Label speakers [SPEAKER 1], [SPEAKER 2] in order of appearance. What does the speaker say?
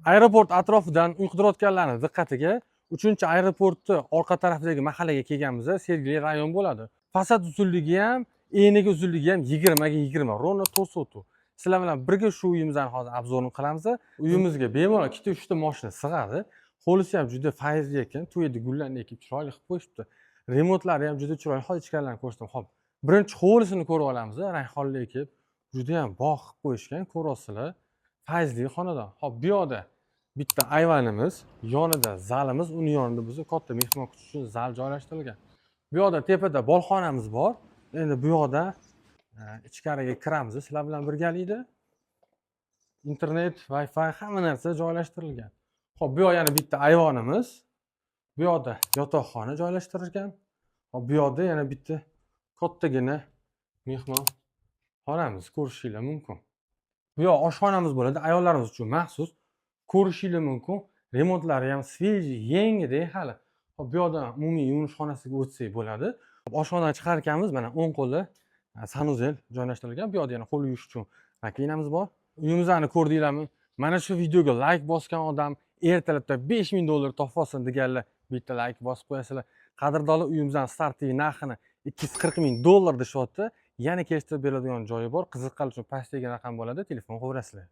[SPEAKER 1] Aeroport atrofidan uy qidirayotganlarni diqqatiga, uchinchi aeroportni orqa tarafidagi mahallaga kelganmiz. Sergeli rayon bo'ladi. Fasad uzunligi ham, eniga uzunligi ham 20 ga 20, ровно 4 sotix. Sizlar bilan birga shu uyimizni hozir обзор ini qilamiz. Uyimizga bemalol ikkita, uchta moshina sig'adi. Hovlisi ham juda fayzli ekan, to'yida gullarni ekib, chiroyli qilib qo'yishibdi. Remontlari ham juda chiroyli. Hozir ichkarilarni ko'rsataman. Ho'p, birinchi hovlisini ko'rib olamiz. Rayhonli ekib, judayam bog' qilib qo'yishgan, ko'ryapsizlar. Fayzli xonadon. Ho'p, bu yoqda bitta ayvonimiz, yonida zalimiz, uni yonida bo'lsa katta mehmon kutish uchun zal joylashtirilgan. Bu yoqda tepada bolxonamiz bor. Endi bu yoqda ichkariga kiramiz sizlar bilan birgalikda. Internet, Wi-Fi, hamma narsa joylashtirilgan. Ho'p, bu yoq yana bitta ayvonimiz. Bu yoqda yotoqxona joylashtirilgan. Hop, bu yoqda yana bitta kattagina mehmonxonamiz, ko'rishinglar mumkin. Bu yoq oshxonamiz bo'ladi, ayollarimiz uchun maxsus. Ko'rishinglar mumkin. Remontlari ham свежий, yangidek hali. Hop, bu yoqdan umumiy yuvinish xonasiga o'tsak bo'ladi. Hop, oshxonadan chiqar ekanmiz, mana o'ng qo'lda санузел joylashtirilgan. Bu yoqda yana qo'l yuvish uchun rakovinamiz bor. Uyimizni ko'rdinglarmi? Mana shu videoga layk bosgan odam ertalabda 5000 dollar topib olsin deganlar bitta layk bosib qo'yasizlar. Qadrdonlar, uyimizni стартовый narxini 240 ming dollar deyishyapti. Yana kelishtirib beradigan joyi bor. Qiziqqanlar uchun pastdagi raqam bo'ladi, telefon qilaverasizlar.